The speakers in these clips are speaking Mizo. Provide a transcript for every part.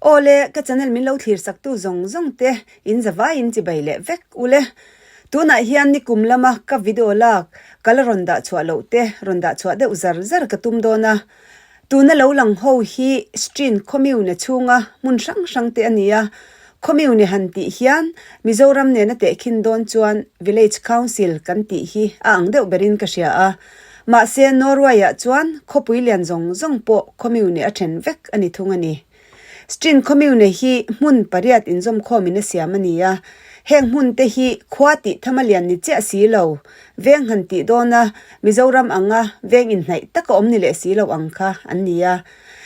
Aw le, ka channel min lo thlir sak tu zawng zawng te in zavaiin chibai leh vek u le. Tunah hian nikum lama ka video lak ka la rawn dah chhuah loh te rawn dah chhuah deuh zar zar ka tum dawn a. Tuna lo lang ho hi Strine Commune chhunga hmun hrang hrang te a ni a. Commune han tih hian Mizoram nena tehkhin dawn chuan Village Council kan tih hi a ang deuh berin ka hria a. Mahse Norway-ah chuan khawpui lian zawng zawng pawh Commune a then vek a ni thung a ni. Strine Commune hi hmun pariat inzawmkhawmin a siam a ni a. Heng hmun te hi khua tih thama lian ni chiah si lo, veng han tih dawna Mizoram anga veng inhnaih taka awm ni leh si lo ang kha an ni a.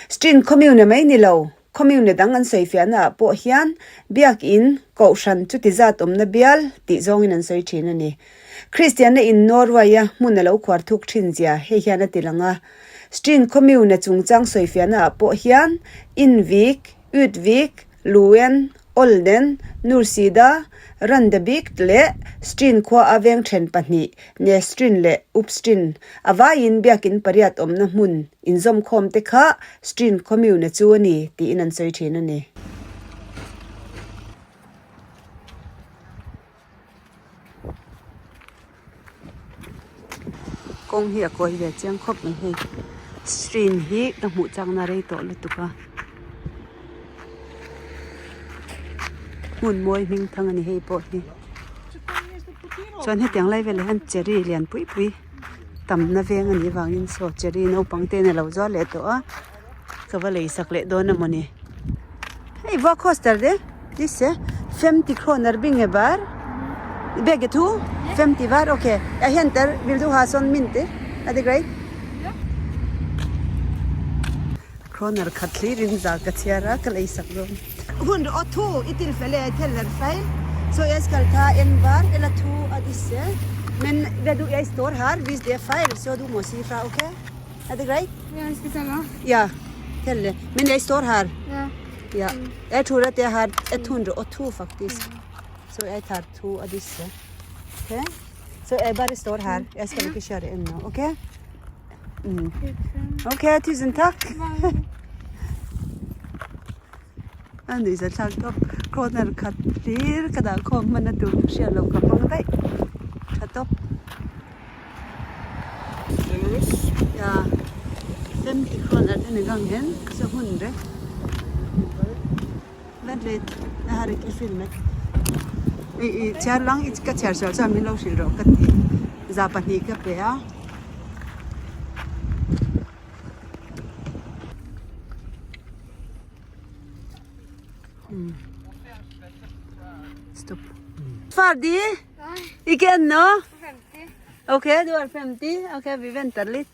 Strine Commune mai ni lo, Commune dang an sawi fiahna ah pawh hian Biakin, Kohhran chuti zat awmna bial tih zawngin an sawi thin a ni. Kristianna in Norway-a hmun a lo khuar thuk thin zia hei hian a ti lang a. Strine Commune chungchang sawi fiahna ah pawh hian Innvik, Utvik, Luen, Olden, Nursida, Randabik leh Strine khua a veng then pahnih, Nestrine leh Upstrine, a vaiin biakin pariat awmna hmun inzawmkhawm te kha Strine Commune chu a ni tiin an sawi thin a ni. Kawng hi a kawi ve chiang khawp mai hei stream hi ka hmuh chakna rei tawh lutuk a hmun mawi hming thang a ni hei pawh hi chuan hetiang lai velah hian cherry lian pui pui tamna veng a nih avangin saw cherry naupang ten a lo zuar leh tawh a ka va lei sak leh dawn a mawni. Hei vua coaster te disse 50 kroner bingebar begge to 50 var ok jag hämtar vill du ha sån mynter är det greit? Kroner khat thlir in za ka chhiar a ka lei sak dawn. Hundra och to i tillfälle jag teller feil så jag skall ta en var eller to av disse men vet du jag står här hvis det är feil så du må si ifra ok? Är det greit? Ja, jeg skal telle. Ja, telle. Men jeg står her. Ja. Ja. Jeg tror at jeg har 102 faktisk. Så jeg tar to av disse. Ok? Så jeg bare står her. Jeg skal ikke kjøre ennå, ok? Mm. Ok, tusen takk. A nuihza thlak tawp. Corner khat hlir ka dah khawm hman a tur ka hriat loh ka hmang daih. Tha tawp. Ya 50 kroner denne gangen så 100. Vent litt, jeg har ikke filmet. I i chhiar lang i ka chhiar sual chuan min lo hrilh rawh ka ti. Za pahnih ka pe a. Stop. Ferdig? Ikke ennå? 50. Ok, du har 50. Ok, vi venter litt.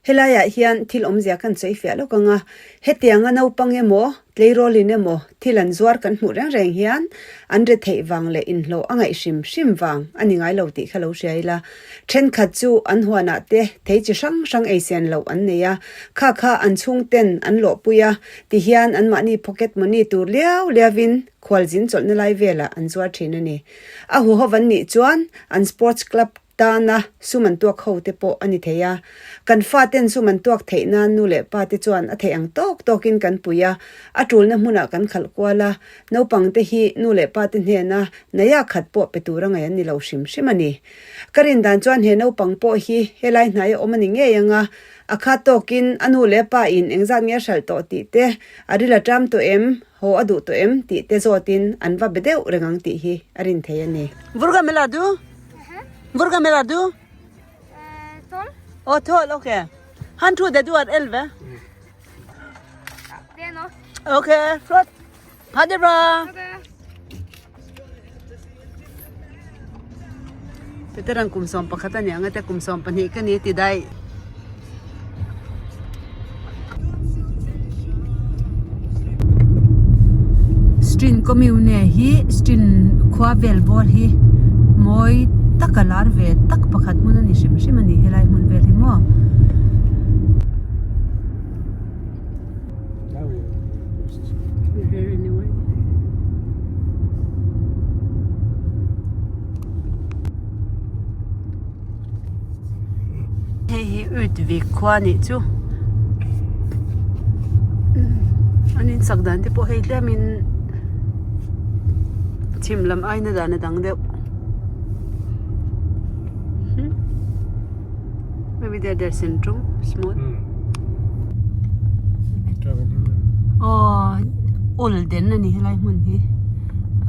Helaiah hian thil awmzia kan sawi fiah lawk ang a, hetianga naupang emaw, tleirawlin emaw thil an zuar kan hmuh reng reng hian an re theih vang leh inhlawh a ngaih hrim hrim vang a ni ngai lo tih kha lo hria ila. Thenkhat chu an huanah te thei chi hrang hrang ei sen loh an nei a, kha kha an chhungten an lawhpui a, tihian anmahni pocket money tur liau liauin khualzin chawlhna lai velah an zuar thin a ni. A huho an nih chuan an sports club tana sum an tuak ho te pawh a ni thei a. Kan faten sum an tuak theih nan nu leh pa te chuan a theih ang tawk tawkin kan pui a, a tulna hmunah kan khalh kual a, naupang te hi nu leh pa te hnena naia khat pawh pe tura ngaih an ni lo hrim hrim a ni. Ka rin dan chuan he naupang pawh hi helai hnaia awm a ni ngei ang a, a khat tawkin a nu leh pa in engzat nge a hralh tawh tih te, a ril a ṭam tawh em, haw a duh tawh em tih te zawtin an va be deuh reng ang tih hi a rin thei a ni. Hvor gammel er du? Hvor gammel er du? 12. Å, 12, ok. Han trodde du var 11. Det er nok. Ok, flott. Ha det bra. Ha det. Peter an kum 11 a ni ang a te kum 12 ka ni ti daih. String commune hi string khua vel bawr hi mawi taka lar ve tak pakhat hmun a ni hrim hrim a ni helai hmun vel hi maw. Hei hi Utvik khua nih chu. An insak dan te pawh hei tlemin chhim lam aina dan a dang deuh. Maybe there there's centrum small. Aw awl den a ni helai hmun hi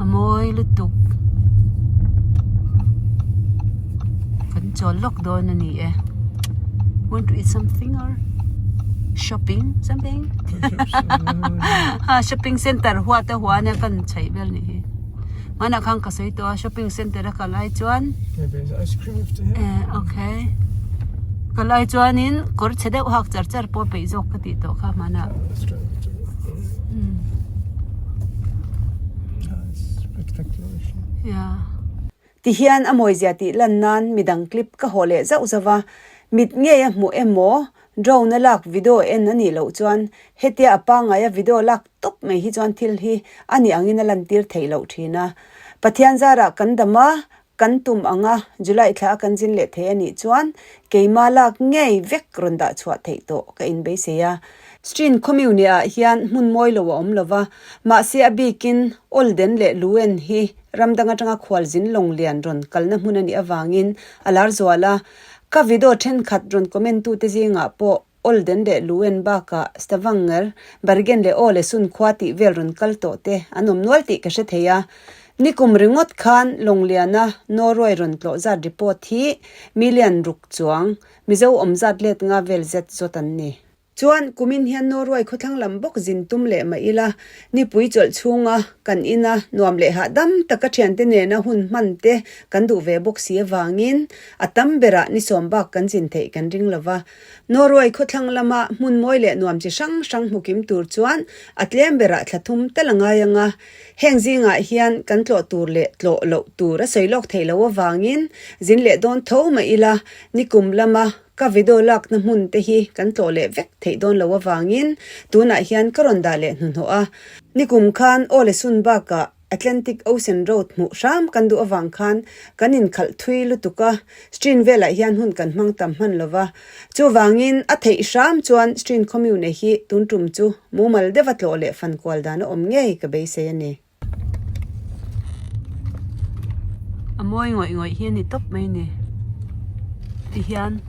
a mawi lutuk kan chawl lawk dawn a ni e want to eat something or shopping something shopping center huat a huan a kan chheih vel a nih hi. Hmanah khan ka sawi tawh a shopping center a kal ai chuan eh okay kal ai chuanin kawr chhe deuh hak char char pawh a peih zawk ka tih tawh kha hmanah yeah. Tihian a mawizia tih lan nan midang clip ka hawh leh zauh zauh a, mit ngei a hmuh emaw drone a lak video en a nih loh chuan hetia a pangngaia video lak tawp mai hi chuan thil hi a nih angin a lantir theih loh thin a. Pathian zarah kan dam a, kan tum ang a, July thla a kan zin leh thei a nih chuan keima lak ngei vek rawn dah chhuah theih tawh ka inbeisei a. Strin commune ah hian hmun mawi lo a awm lo va, mahse a bikin Olden leh Luen hi ram dang atanga khualzin lawng lian rawn kalna hmun a nih avangin a lar zual a. Ka video thenkhat rawn comment tute zingah pawh Olden leh Luen bakah Stavanger, Bergen leh Ålesund khua tih vel rawn kal tawh te an awm nual tih ka hre thei a. Nikum ringawt khan Lawngliana Norway rawn tlawh zat report hi million ruk chuang Mizo awm zat let nga vel zet zawt an ni. Chuan kumin hian Norway khawthlang lam bawk zin tum leh mah ila, nipui chawlh chhunga kan ina nuam leh hahdam taka thiante nena hun hman te kan duh ve bawk si avangin a tam berah ni sawm bak kan zin theih kan ring lova. Norway khawthlang lama hmun mawi leh nuam chi hrang hrang hmu kim tur chuan a tlem berah thla thum tal a ngai ang a. Heng zingah hian kan tlawh tur leh tlawh loh tur a sawi lawk theih loh avangin zin leh dawn tho mah ila nikum lama ka video lakna hmun te hi kan tlawh leh vek theih dawn loh avangin tunah hian ka rawn dah leh hnuhnawh a. Nikum khan aw le sun bakah Atlantic Ocean Road hmuh hram kan duh avang khan kan inkhalh thui lutuk a, Stryn velah hian hun kan hmang tam hman lo va. Chuvangin a theih hram chuan Stryn Commune hi tun tum chu mumal deuha tlawh leh fan kual dan a awm ngei ka beisei a ni. A mawi ngawih ngawih hi a ni tawp mai ni. Tihian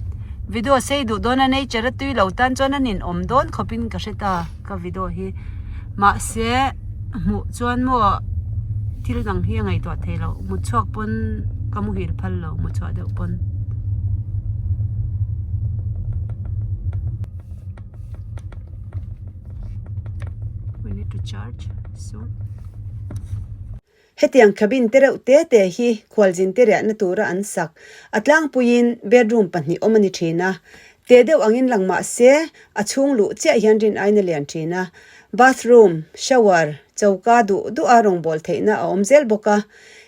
video sei duh dawn a nature a tui lo tan chuan a ninawm dawn khawpin ka hre ta ka video hi. Mahse. Hmuh chuan maw thil dang hi a ngaihtuah thei loh mut chhuak pawn ka muhil phal lo mut chhuah deuh pawn. We need to charge soon. Hetiang cabin te reuh te te hi khualzin te riahna tura an sak a tlangpuiin bedroom pahnih awm a ni thin a. Te deuh angin lang mah se a chhung luh chiah hian rin aiin a lian thin a. Bathroom, shower, choka duh duha rawngbâwl theihna a awm zel bawk a.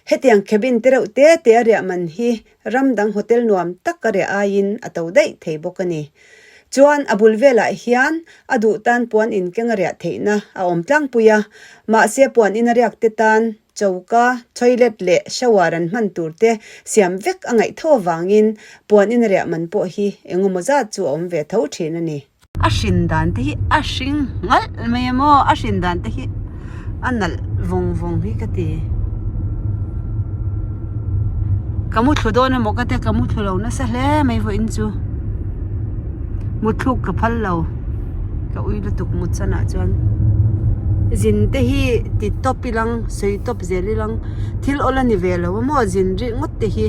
Hetiang cabin te reuh te te a riah man hi ram dang hotel nuam tak a riah aiin a to daih thei bawk a ni. Chuan a bul velah hian a duh tan puan in keng a riah theihna a awm tlangpui a, mahse puan in a riak te tan choka, toilet leh shower an hman tur te siam vek a ngaih tho avangin puan in a riah man pawh hi engemaw zat chu a awm ve tho thin a ni. A hrin dan te hi a hring ngalh mai a maw a hrin dan te hi a nalh vawng vawng hi ka ti ka mu thlu dawn emaw ka tia ka mu thlu lo nasa hle mai vawiin chu mutthluk ka phal lo ka ui lutuk mut chanah chuan zin te hi ti tawp ilang sawi tawp zel ilang thil awl a ni ve lo a maw zin rih ngawt te hi.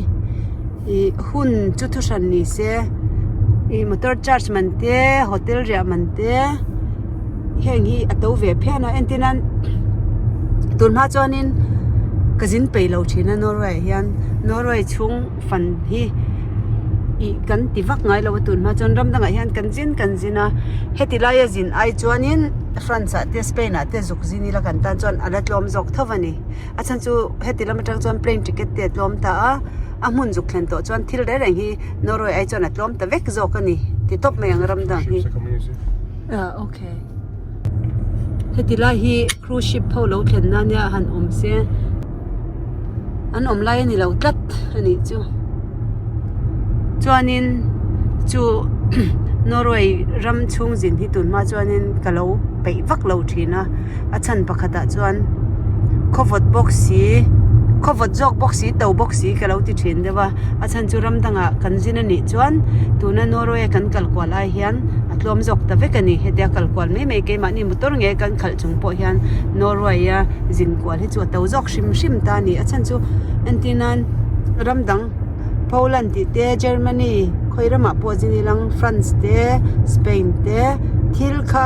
Ih hun chu thu hran ni se ih motor charge man te hotel riah man te heng hi a to ve phian a entir nan tun hma chuanin ka zin peih lo thin a Norway ah hian Norway chhung fan hi ih kan ti vak ngai lo a tun hma chuan ram dangah hian kan zin kan zin a heti laia zin ai chuanin France ah te Spain ah te zuk zin ila kan tan chuan a la tlawm zawk tho a ni. A chhan chu heti lam atang chuan plane ticket te a tlawm ta a, a hmun zuk thlen tawh chuan thil reng reng hi Norway ai chuan a tlawm ta vek zawk a ni ti tawp mai ang ram dang hi. Ah okay. Heti lai hi cruise ship ho lo thlen na nia han awm se an awm lai a ni lo tlat a nih chu. Chuanin chu. Norway ram chhung zin hi tun hma chuanin ka lo peih vak lo thin a, a chhan pakhatah chuan khawvawt bawk si khawvawt zawk bawk si to bawk si ka lo ti thin deuh a, a chhan chu ram dangah kan zin a nih chuan tuna Norway a kan kal kual ai hian a tlawm zawk ta vek a ni hetia kal kual mai mai keimahni motor nge kan khalh chung pawh hian Norway a zin kual hi chu a to zawk hrim hrim ta a ni a chhan chu entir nan ram dang. Poland tih te Germany khawi ramah pawh zin ilang France te Spain te thil kha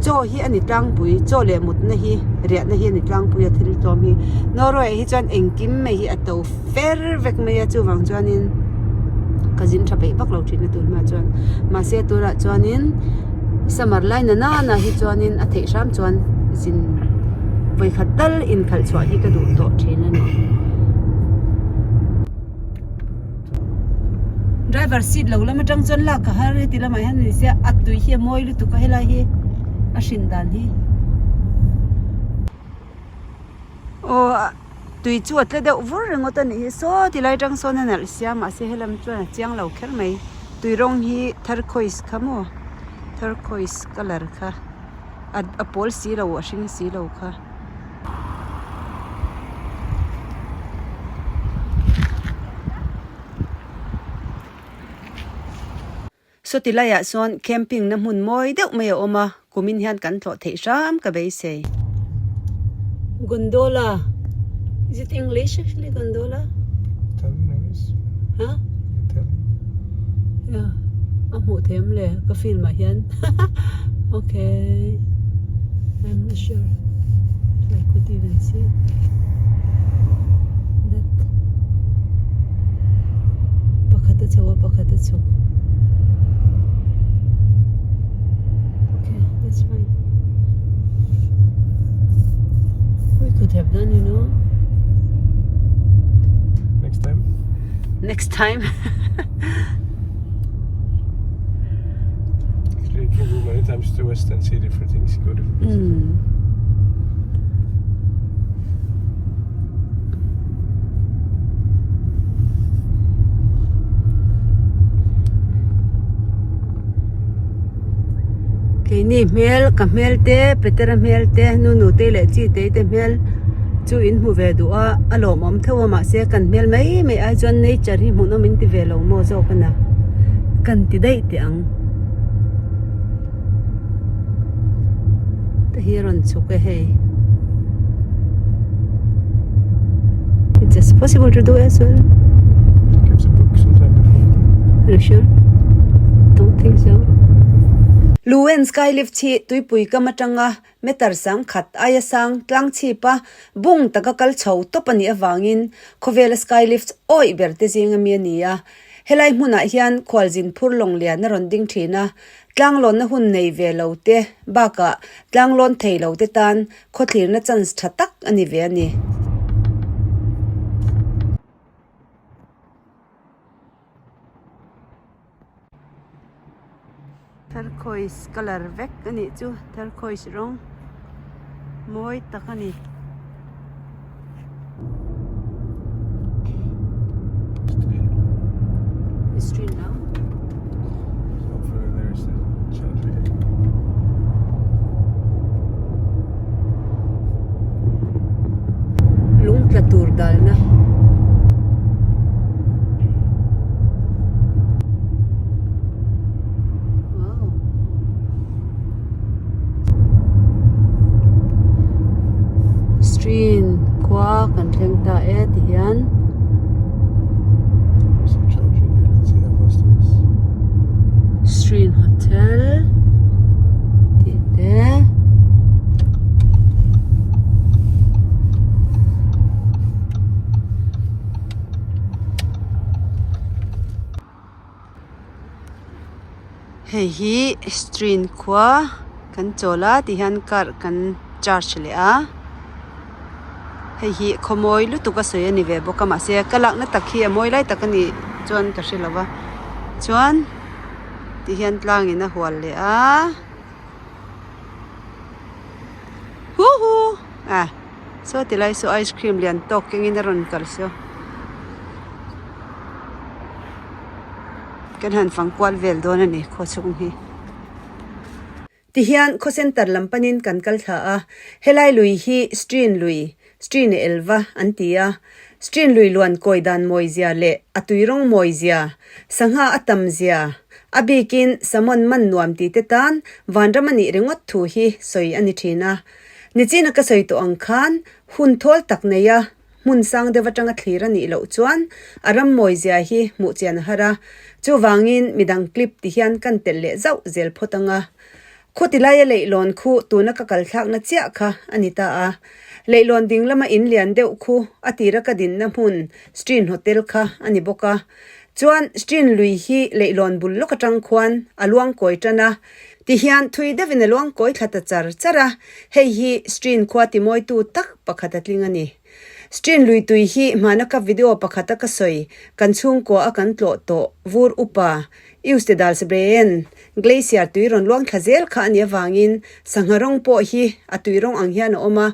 chaw hi a ni tlangpui chaw leh mutna hi riahna hi a ni tlangpui a thil tlawm hi Norway ah hi chuan engkim mai hi a to fer vek mai a chuvang chuanin ka zin tha peih vak lo thin a tun hma chuan mahse tunah chuanin summer lai na nana hi chuanin a theih hram chuan zin vawikhat tal inkhalh chhuah hi ka duh tawh thin a ni. Driver seat lo lam atang chuan lak ka har heti lamah hian ni sia a tui hi a mawi lutuk a helai hi a hrin dan hi aw tui chu a tle deuh vur ringawt a nih hi saw ti lai atang sawn a nalh sia mahse helam chuan a chiang lo kher mai tui rawng hi turquoise kha maw turquoise colour kha a pawl si lo a hring si lo kha. Sawti laiah sawn camping na hmun mawi deuh mai a awm a, kumin hian kan tlawh theih hram ka beisei. Gondola, is it English actually gondola? Italian I guess. Huh? Italian. Yeah, a hmuh theih em le ka film ah hian okay I'm not sure if I could even see that pakhat a chho a pakhat a chhuk okay that's fine we could have done you know Next time. Next time. Actually, you can go many times to West and see different things, go different places. Mm. Keini hmel ka hmel te Petera hmel te nu nute leh chi te te hmel chu in hmu ve duh a a lawmawm theuh a mahse kan hmel mai mai ai chuan nature hi hmuhnawm in ti ve lo maw zawk a na kan ti daih teh ang te hi a rawn chhuk e hei it's just possible to do as well Gives a book sometime before. Are you sure? Don't think so. Luen Skylift hi tuipui kam atanga Meter sangkhat aia sang tlang chhipa bung taka kal chho tawp a nih avangin khawvela sky lift awih ber te zinga mi a ni a. Helai hmunah hian khualzin phur lawng lian a rawn ding thin a, tlanglawnna hun nei ve lo te bakah tlanglawn thei lo te tan khawthlirna chance tha tak a ni ve a ni. Turquoise colour vek a nih chu turquoise rawng mawi tak a ni. Lung tla tur dalna. Stream khua kan thleng ta e ti hian. Stream hotel tih te. Hei hi string khua kan chawl a ti hian car kan charge leh a hei hi khawmawi lutuk a sawi a ni ve bawk a mahse ka lakna tak hi a mawi lai tak a nih chuan ka hre lo va chuan ti hian tlang in a hual leh a. Huhu ah saw ti lai saw ice cream lian tawk kengin a rawn kal saw. Kan han fang kual vel dawn a ni khaw chhung hi. Tihian khaw center lam panin kan kal thla a, helai lui hi Strine lui, Strine Elva an ti a. Strine lui luan kawi dan mawi zia leh a tui rawng mawi zia, sangha a tam zia, a bikin salmon man nuam ti te tan vanram a nih ringawt thu hi sawi a ni thin a. Nichina ka sawi tawh ang khan hun thawl tak nei a. Hmun sang deuh atanga thlir a nih loh chuan a ram mawizia hi hmuh chian a har a, chuvangin midang clip ti hian kan telh leh zauh zel phawt ang a. Khuti laia leihlawn khu tuna ka kal thlakna chiah kha a ni ta a. Leihlawn ding lama in lian deuh khu a tira ka dinna hmun Strine Hotel kha a ni bawk a. Chuan Strine lui hi leihlawn bul lawk atang khuan a luang kawi tan a, ti hian thui deuhin a luang kawi thla ta char char a, hei hi Strine khua timawitu tak pakhat a tling a ni. Strine lui tui hi hmana ka video pakhata ka sawi, kan chhungkua a kan tlawh tawh, vur upa, Eustedalsbreen, glacier tui rawn luang thla zel kha a nih avangin sangha rawng pawh hi a tui rawng ang hian a awm a,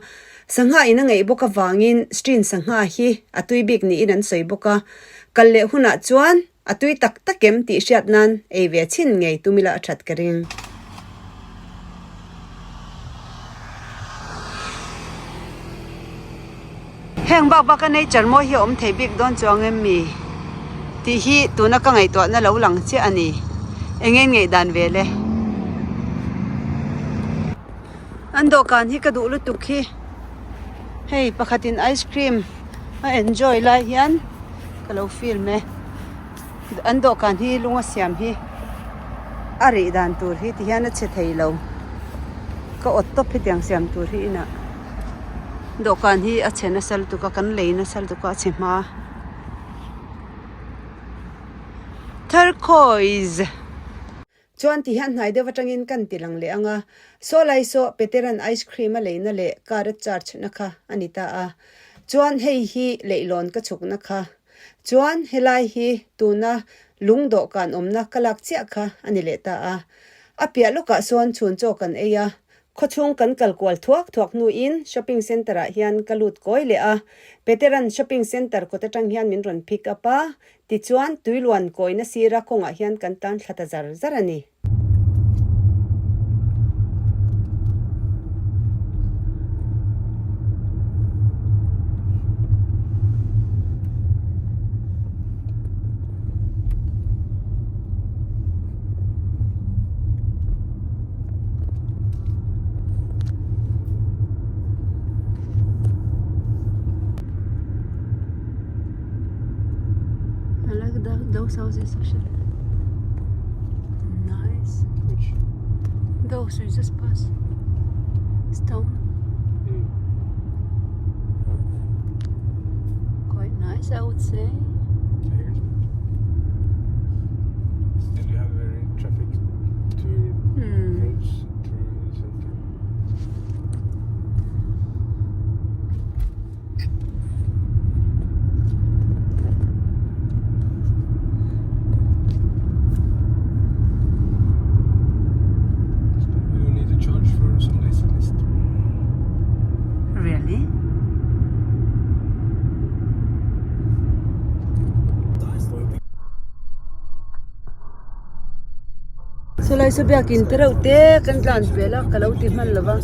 sangha in a ngeih bawk avangin Strine sangha hi a tui bik niin an sawi bawk a, kal leh hunah chuan A tui tak tak em tih hriat nan ei ve chhin ngei tumila a that ka ring. Heng bak bak a nature mawi hi a awm thei bik dawn chuang em mi? Tih hi tuna ka ngaihtuahna lo lang chiah a ni. Eng en ngaihdan ve le? An dawhkan hi ka duh lutuk hi. Hei pakhatin ice cream a enjoy lai hian ka lo film e. An dawhkan hi lunga siam hi a rih dan tur hi ti hian a chhe thei lo. Ka awt tawp hetiang siam tur hi inah dawhkan hi a chhe nasa lutuk a kan lei nasa lutuk a a chhe hma. Turquoise. Chuan ti hian hnai deuh atangin kan ti lang leh ang a, saw lai saw Peteran ice cream a leina leh car a charge na kha a ni ta a. Chuan hei hi leihlawn ka chhukna kha. Chuan helai hi tuna lung dawhkan awmna ka lak chiah kha a ni leh ta a. A piah lawkah sawn chhun chaw kan ei a, khawchhung kan kal kual thuak thuak hnuin shopping centre ah hian ka lut kawi leh a. Peteran shopping centre kawt atang hian min rawn pick up a, Tichuan, tuiluan kawina sira kawngah hian kan tan thla ta zar zar a ni. I like the, those houses actually. Nice. Which? Those we just passed. Stone. Mm. Quite nice, I would say. Still you have very traffic two Hmm. roads through the center. You don't need to charge for some days at least. Really? Chulai chu biakin te reuh te kan tlan pel a ka lo ti hman lo va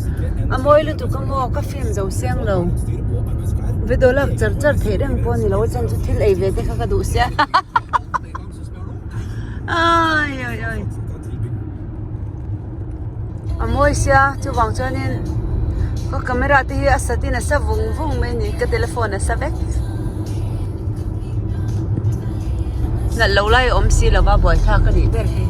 a mawi lutuk a maw ka film zo seng lo video lak char char theih reng pawh a ni lo a chan chu thil ei ve te kha ka duh sia ai ai ai a mawi sia chuvang chuanin ka camera te hi a sat in a sa vung vung mai a ni ka telephone a sa vek. Nalh lo lai a awm si lova buaithlak a nih ber hi.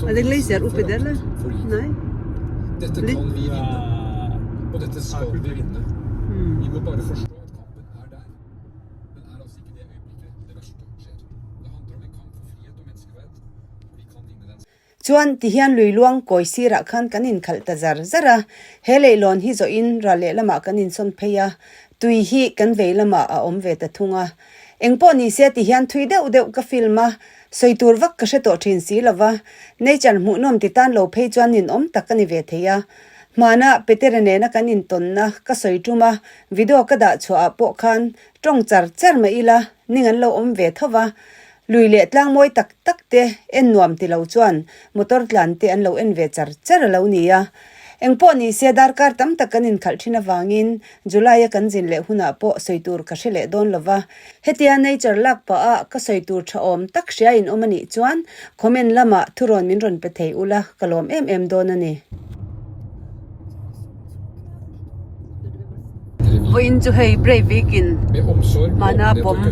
Er det glacier oppi der, eller? Nei? Litt. Chuan tihian lui luang kawi sirah khan kan inkhalh ta zar zar a, he leihlawn hi zawhin ral lehlamah kan insawn phei a, tui hi kan vei lamah a awm ve ta thung a. Engpawh ni se tihian thui deuh deuh ka film a, sawi tur vak ka hre tawh thin si lova, nature hmuhnawm ti tan lo phei chuan ninawm tak a ni ve thei a. Hmana Petera nena kan intawnna ka sawi tum a, video ka dah chhuahah pawh khan tawng char char mah ila ning an lo awm ve tho va, Lui leh tlang mawi tak tak te en nuam ti lo chuan motor tlan te an lo en ve char char a lo ni a. Engpawh ni se darkar tam tak kan inkhalh thin avangin July a kan zin leh hunah pawh sawi tur ka hre leh dawn lo va. Hetia nature lak pah a ka sawi tur tha awm tak hria in awm a nih chuan comment lamah thurawn min rawn pe thei ula ka lawm em em dawn a ni. Vawiin chu hei Breivik in hmana bomb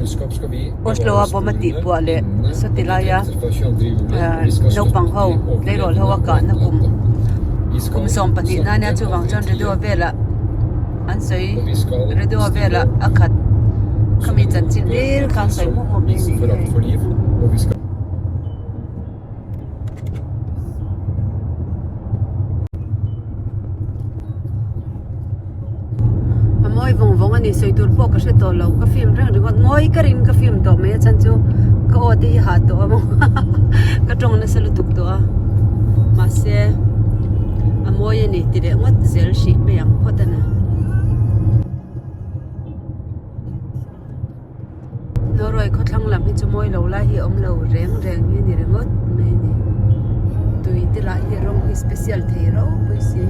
Oslo a bomb a tih puah leh sawti laia naupang ho tleirawl ho a kahna kum kum 12 na ania chuvang chuan radio velah an sawi radio velah a khat khami chanchin hlir kha an sawi mup mup mai a ni hei. A mawi vawng vawng a ni sawi tur pawh ka hre tawh lo ka film reng ringawt ngawi ka rin ka film tawh mai a chhan chu ka aw te hi hah tawh a maw ka tawng nasa lutuk tawh a mahse a mawi a ni ti leh ngawt zel hrih mai ang phawt a ni. Norway khawthlang lam hi chu mawi lo lai hi a awm lo reng reng hi a ni ringawt mai a ni tui te lah hi rawng hi special thei ropui si.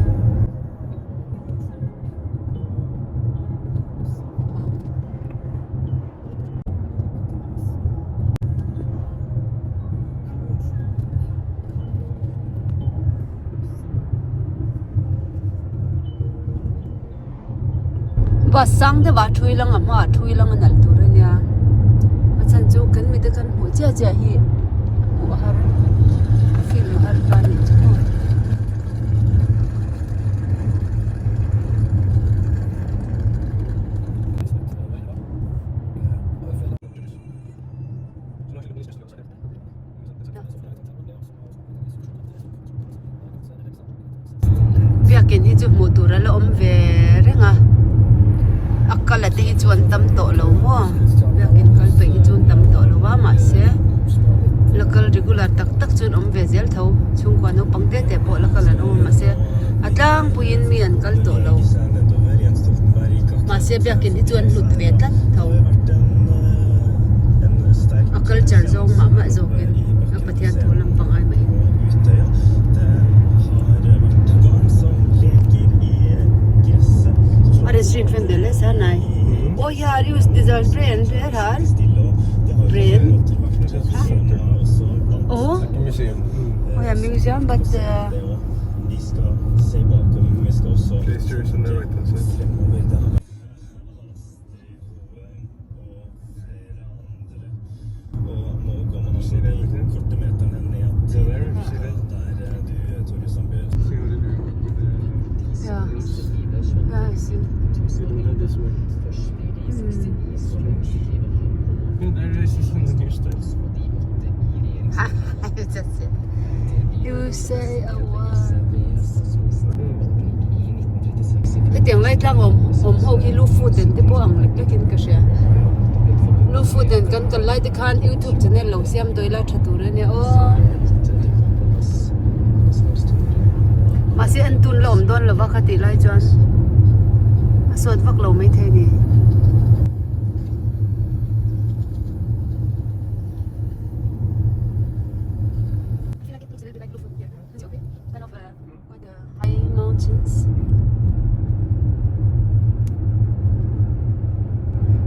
Bus sang deuh ah thui lang a hmaah thui lang a nalh tur a nia a chhan chu kan mite kan hmuh chiah chiah hi hmuh a har film a har ta a nih chu maw. Biakin hi chu hmuh tur a la awm ve reng a a kal a te hi chu an tam tawh lo maw biakin kal peih hi chu an tam tawh lo a mahse la kal regular tak tak chu an awm ve zel tho chhungkua naupang te te pawh la kal an awm a mahse a tlangpuiin mi an kal tawh lo mahse biakin hi chu an hlut ve tlat tho a culture zawng mah mah zawkin a Pathian thu lampang ai mahin. Hetiang lai tlang awm awm ho hi lu fu den te pawh ang lek lek in ka hria lu fu den kan kal lai te khan youtube channel lo siam dawi la tha tur ania aw mahse an tun la awm dawn lova kha tih lai chuan a sawt vak lo maithei a ni.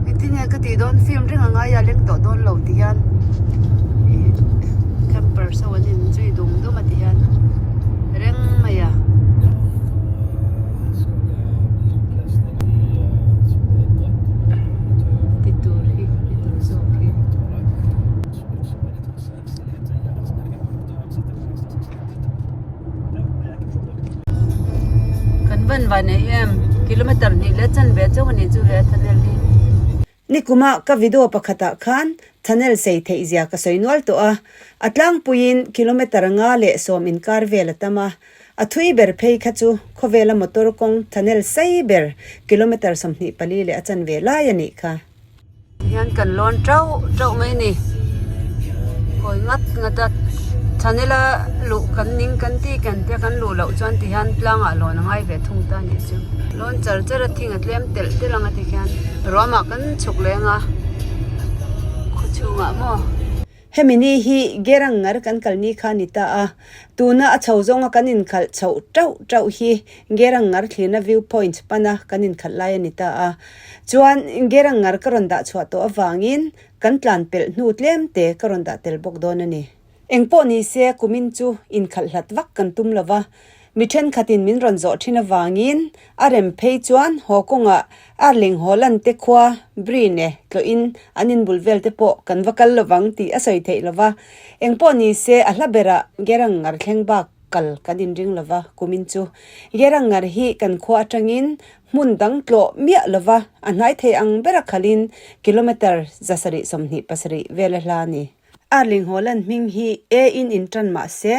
Engtin nge ka tih dawn film reng a ngai a leng tawh dawn lo ti hian ih campers ho an in zui dum dum a ti hian reng mai a. Ti tur hi ti tur zawk hi. Kan van van nei em kilometer hnih leh chanve chauh a ni chu he tunnel hi. Nikuma ka video pakhatah khan tunnel sei theih zia ka sawi nual tawh a, a tlangpuiin kilometre 110 inkar vel a tam a, a thui ber phei kha chu khawvela motor kawng tunnel sei ber kilometre 24 leh a chanve lai a nih kha. Hian kan lawn tauh tauh mai a ni. Kawi ngat ngat a tunnel a luh kan ning kan ti kan tia kan luh loh chuan ti hian tlangah lawn a ngai ve thung ta a nih chu. Lawn char char a thing a tlem telh telh ang a ti khian ruamah kan chhuk leng a khaw chhungah maw. Hemi ni hi Gerangar kan kal ni kha a ni ta a, tuna a chho zawnga kan inkhalh chhoh tauh tauh hi Gerangar thlirna view point pana kan inkhalh lai a ni ta a. Chuan Gerangar ka rawn dah chhuah tawh avangin kan tlan pelh hnu tlem te ka rawn dah tel bawk dawn a ni. Engpawh ni se kumin chu inkhalh hlat vak kan tum lo va, Mi thenkhatin min rawn zawh thin avangin a rem phei chuan haw kawngah Erling Haaland te khua Bryne tlawhin an inbul vel te pawh kan va kal lovang tih a sawi theih lova. Engpawh ni se a hla berah Gerangar thleng bak kal kan inring lova kumin chu Gerangar hi kan khua atangin hmun dang tlawh miah lova a hnai thei ang bera khalin kilometre 727 vel a hla a ni. Erling Haaland hming hi A in intan mah se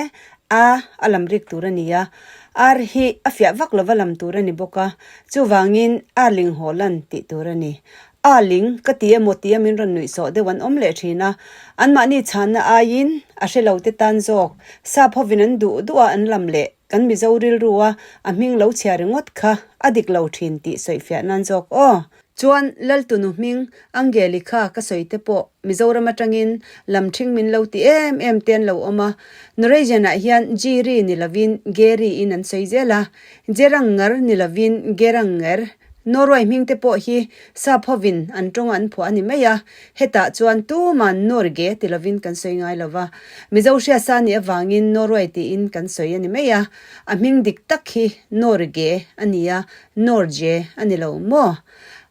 A a lam rik tur a ni a, R hi a fiah vak lova lam tur a ni bawk a, chuvangin Erling Haaland tih tur a ni. A ling ka ti emaw tia min rawn nuih sawh deuh an awm leh thin a, anmahni chhanna aiin a hre lo te tan zawk sap hovin an duh duh a an lam leh kan Mizo rilru a a hming lo chhia ringawt kha a dik lo thin tih sawifiah nan zawk aw. Chuan Laltunu hming Angeli kha ka sawi te pawh Mizoram atangin lam thing min lo ti em em te an lo awm a. Norwegian ah hian Giri ni lovin Geri in an sawi zel a, Gerangar ni lovin Geranger. Norway hming te pawh hi sap hovin an tawng an phuah a ni mai a, hetah chuan tuman Norge ti lovin kan sawi ngai lo va. Mizo hriatsa nih avangin Norway tiin kan sawi a ni mai a, a hming dik tak hi Norge a ni a, Norge a ni lo maw?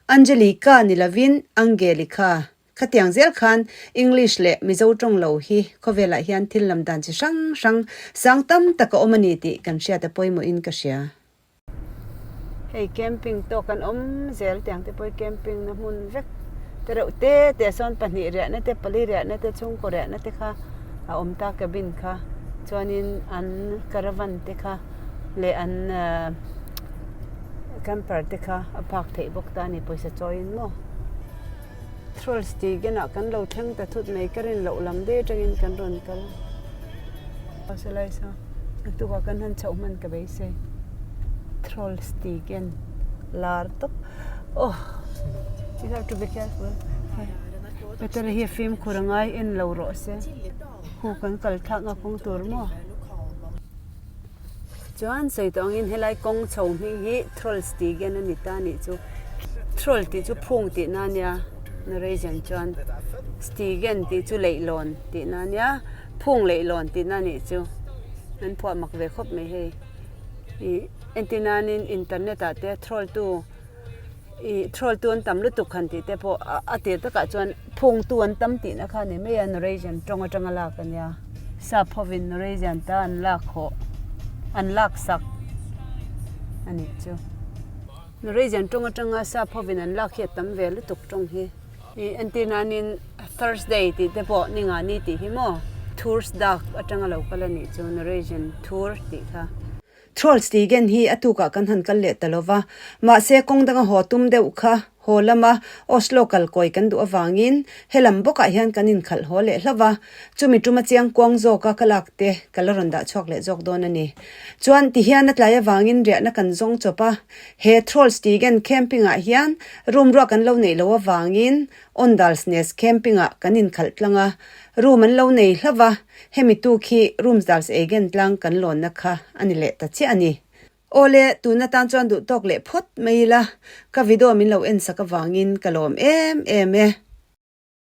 Angelica ni lovin Angelica. Khatiang zel khan English leh Mizo tawng lo hi khawvelah hian thil lam dan chi hrang hrang sang tam tak a awm a ni tih kan hriat a pawimawhin ka hria. Hei camping tawk an awm zel tiang te pawh hi camping na hmun vek te reuh te te sawn pahnih riahna te pali riahna te chhungkaw riahna te kha a awm ta cabin kha chuanin an caravan te kha leh an camper te kha a phak theih bawk ta a ni pawisa chawiin maw Trolls tih genah kan lo thleng ta thut mai ka rin loh lam daih atangin kan rawn kal a sawlai saw naktukah kan han chhoh hman ka beisei Trolls tih gen lar tawp aw you have to be careful Peter hi a fimkhur a ngai en lo rawh se khu kan kal thlak nga kawng tur maw. Chuan sawi tawh angin helai kawng chho hming hi Trolls tih gen a ni ta anih chu. Troll tih chu phung tihna a nia Norwegian chuan Stigen tih chu leihlawn tihna a nia phung leihlawn tihna a nih chu. An phuah mak ve khawp mai hei. Ih entir nanin internet ah te troll tu Ih troll tu an tam lutuk han tih te pawh a tir takah chuan phung tu an tam tihna kha a ni mai a Norwegian tawng atanga lak a nia. Sap hovin Norwegian ta an lak hawh an lak sak a nih chu. Norwegian tawng atanga sap hovin an lak hi a tam ve lutuk tawng hi. Ih entir nanin Thursday tih te pawh ni nga ni tih hi maw Thursdag atanga lo kal a nih chu Norwegian thur tih kha. Trollstigen hi a tukah kan han kal leh ta lo va, mahse kawng danga haw tum deuh kha haw lama Oslo kal kawi kan duh avangin helam bawkah hian kan inkhalh haw leh hlauh va, chumi tuma chiang kuang zawka ka lak te ka la rawn dah chhuak leh zawk dawn a ni. Chuan tihian a tlai avangin riahna kan zawng chawp a, he Trollstigen camping-ah hian room ruak an lo neih loh avangin Åndalsnes camping-ah kan inkhalh tlang a, room an lo nei hlauh va, Hemi tuk hi Romsdalseigen tlang kan lawnna kha a ni leh ta chiah a ni. Awle, tun atan chuan duh tawk leh phawt mai ila, ka video min lo en sak avangin ka lawm em em e.